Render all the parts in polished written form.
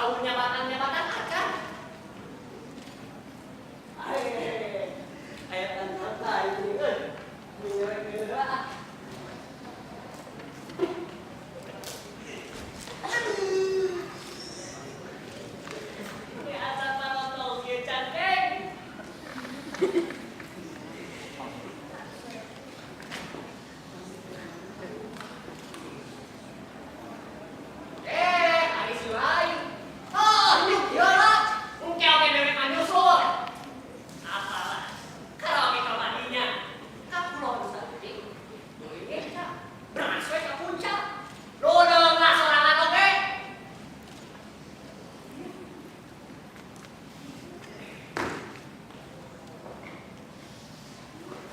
Asa nyabatan-nyabatan acan. Aya tanda ini euy. Nyerek heula. Aduh. Ini asa parotong kieu cangkeng. Ari si lain. Oh, yuk ieu lah. Engke oge dewek mah nyusul. Apalah. Karaoke ka madinya. Ka pulau saeutik. Leuwih ka beras we ka puncak. Leuleung lah sorangan oge.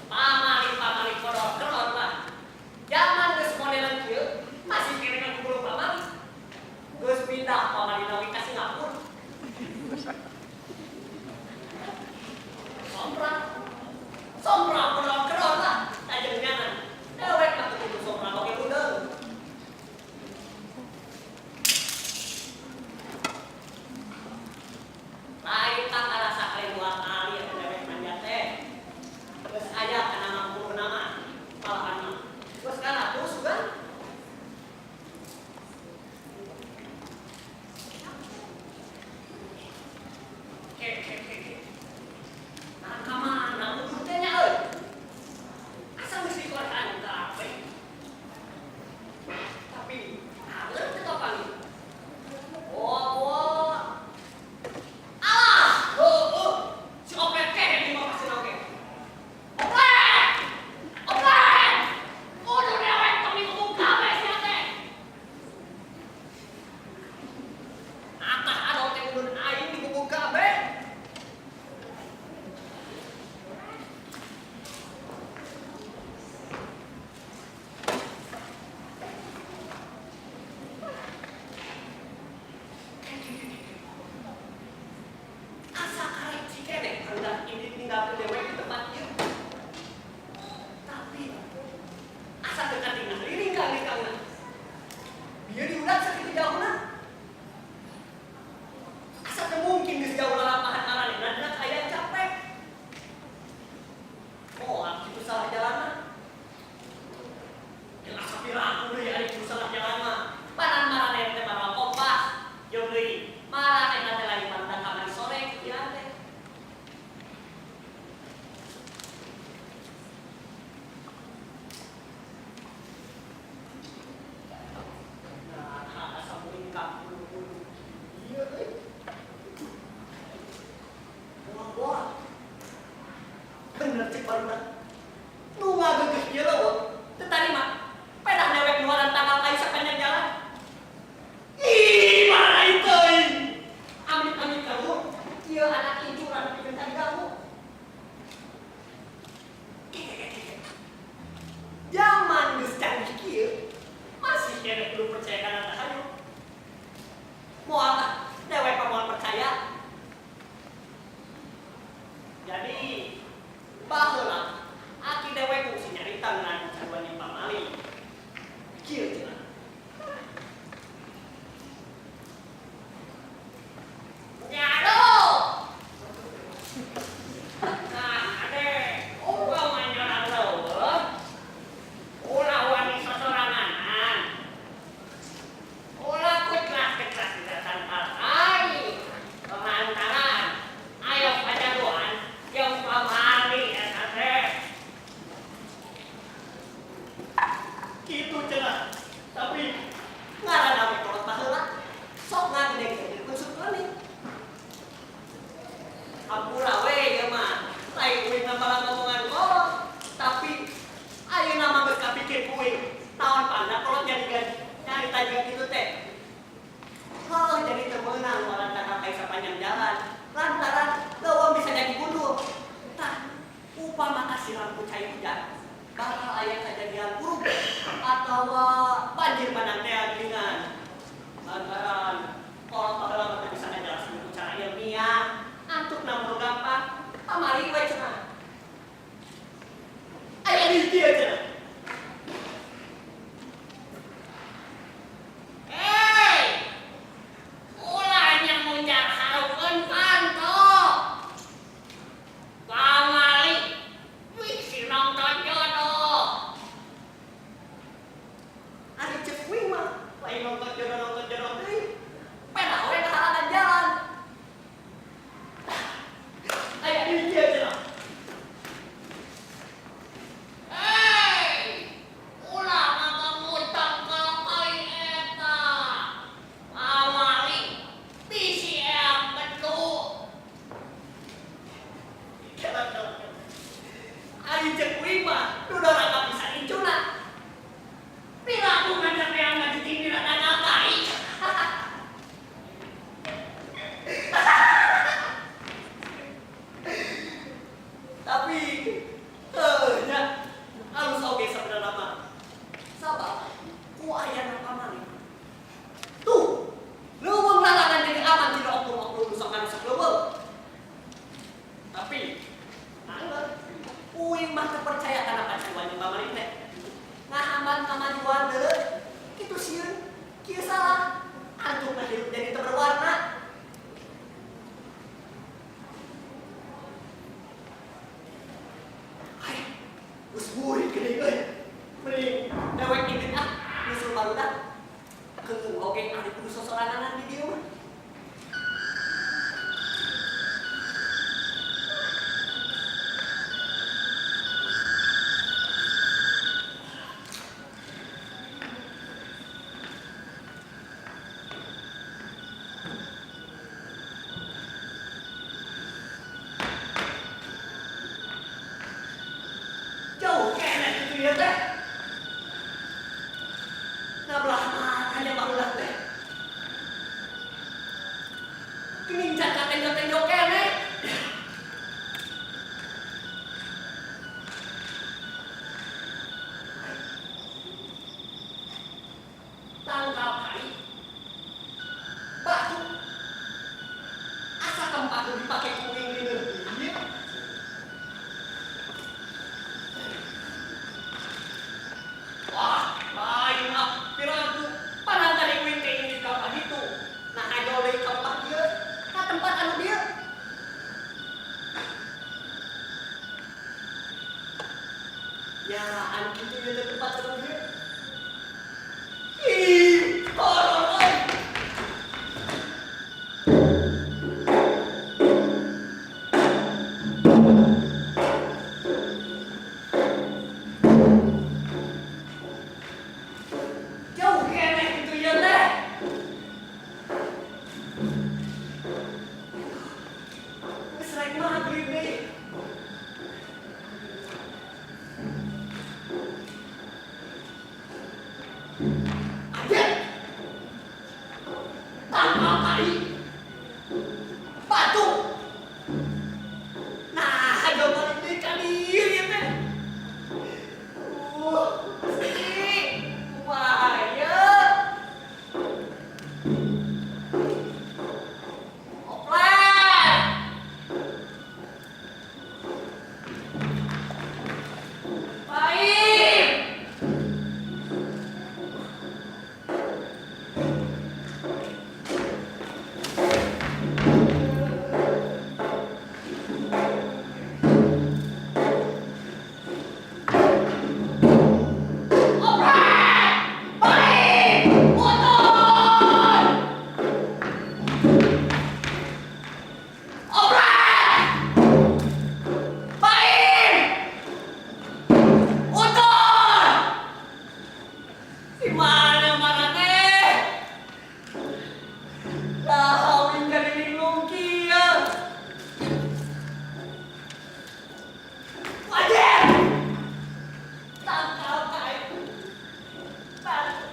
Pamali-pamali kodor-kedor lah. Zaman geus modern kieu masih keneh ngagugulung pamali. Geus pindah pamali oge ka Singapura. Sompral. Sompral kodor-kedor lah. Tajengnyana. Dewek mah teu kudu sompral oge udeung. Lain kakara sakali dua kali eta dewek manja teh. Geus aya kana mampu nama malahan mah. Geus kana terus sugan. Ke ke ke ke. Nah, ka mana ukur teh nya euy? Asa geus dikorean kabeh. Tapi anget teu kapanggih. Oh, oh. Alah, heueuh. Si Opet keneh di mah pasti oge. Opet! Opet! Kudu dewek tong dikubung kabeh sia teh. Atah adol teh udun aing dikubung kabeh. Asa karek cikeneh hendak ini tinggalkeun dewek di tempat ieu. Tapi asa teu katingali lingkang-lingkangna. Bieu diudag sakitu jauhna. Asa teu mungkin geus jauh lalampahan maranehna dina kaayaan capek. Moal kitu salah jalan mah. Jeung asa piraku deui ari kitu salah jalan mah. Panan maraneh teh mawa kompas. Jeung deui maranehna teh lagi pantang kamari sore kieu teh. Nah, asa muingkak buru-buru kieu euy. Wah, wah. Bener cek barudak. Nu ngageugeuh kieu leuweung teu tarima. Pedah dewek nuaran tanggal kayu sapanjang jalan. Ih, mana teuing. Amit-amit kamu, ieu anak incu anu pikeun kadiganggu. Zaman geus canggih kieu, masih keneh kudu percaya kana tahayul. Moal ah, dewek mah moal percaya. Jadi, baheula aki dewek kungsi nyarita ngeunaan kecanduan jeung pamali. Kieu cenah. Nyado. Nah, ade, upama nyorang leuweung, ulah wani sosoranganan. Ulah kuclas-keclas di tanpa aing. Lantaran ayo pajagoan jeung pamali eta teh. Kitu cenah. Tapi ngaran awe kolot baheula sok ngagede-gede unsur klenik. Hampura we ieu mah. Lain kuing nambahan ngomongan kolot, tapi ayeuna mah geus kapikir kuing. Naon panda kolot jadi nyarita jiga kitu teh. Heuh, jadi teu meunang moal tangkal kayu sapanjang jalan. Lantaran leuweung bisa jadi gundul. Tah, upama kasiram ku cai hujan, bakal aya kajadian buruk atawa banjir bandang teh geuningan. Lantaran kolot baheula mah teu bisa ngajelaskeun ku cara ilmiah. Antukna mah gampang, pamali we cenah. Aya di dieu cenah. Hei! Ulah. Geuning can katenjo-tenjo keneh. Tangkal kai. Batu. Asa tempat nu dipake kuring di ieu. Wah, lain ah, piraku. Padahal tadi kuring teh ini ka ditu. Nah, ayo deui ka tempat ieu, ka tempat anu dieu. Ya, anu kitu ieu teh tempat anu dieu. Ih, horor euy. Jauh keneh kitu ieu teh. Geus rek magrib deui. Anjir. Tangkal kai. Batu. Nah, hajo balik deui ka dieu ieu teh. Gusti. Kumaha ieu? Oplet. Baik. Oplet. Baik. Motor. Oplet. Baik. Motor. Di mana mana teh? Lah, uing jadi linglung kieu. Wajib. Tangkal kai. Batu.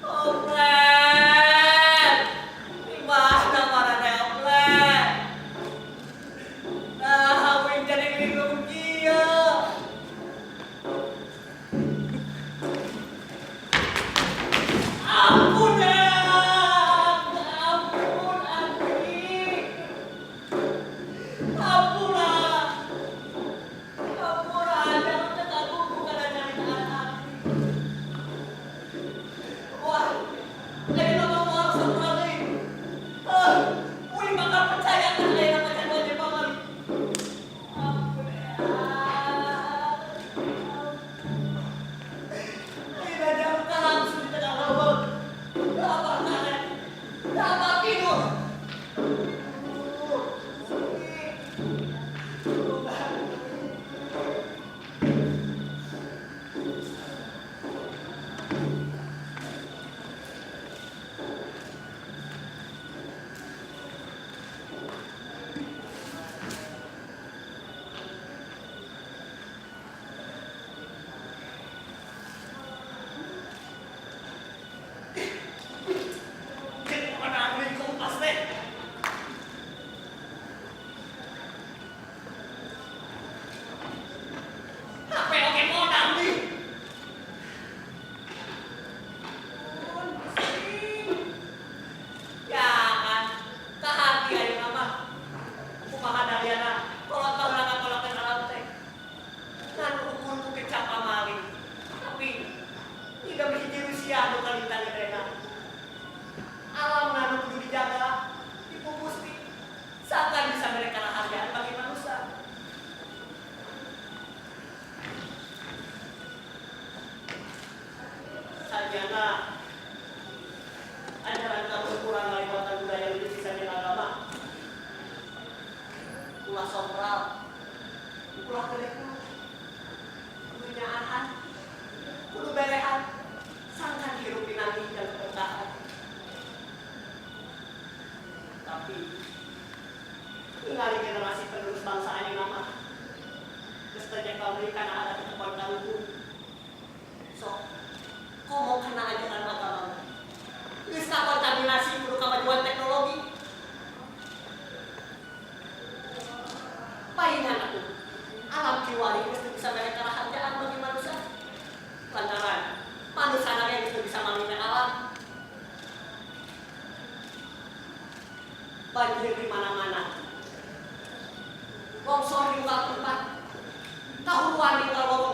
Oplet. Di mana mana teh oplet? Nah, uing jadi linglung kieu. Ampun ya, ampun Abi. Ampun ah. Ampun ah, jangan cek aku bukan nyaritaan Abi. Wah, jadi nama mau sempurna deui. Ah, uing bakal percaya kan ayeuna macan wajib pamali. Ampun ya. Ayeuna jangan langsung di tengah leuweung. Dapat makan, dapat tidur. Sedih. Jeung menang deui kompas teh. HP oge modal deui. Ampun, pusing. Ya kan, kahati ayeuna mah. Kumaha dayana kolot baheula ngakolokeun alam teh. Ngan ukur ku kecap pamali. Tapi tidak hiji Rusia nu kalita gedena. Alam nu kudu dijaga, dipupusti. Sangkan bisa mereka hargaan bagi manusia. Sarjana ajaran kamu kurang ngaliwatan budaya lebih bisa agama. Ulah sombral, ulah gede kudu, kudu nyaahan, kudu berehan, sangkan hirup dinamik dan keberkahan. Tapi ningali generasi penerus bangsa ayeuna mah geus teu nyekel deui kana adat tetepan kaluhur. Sok komo kana ajaran agama. Geus Kakontaminasi kudu kemajuan teknologi. Palingan atuh alam kiwari geus teu bisa mere karaharjaan bagi manusia, lantaran manusia ge geus teu bisa mamina alam. Banjir di mana-mana, longsor di unggal tempat, kahuruan di unggal.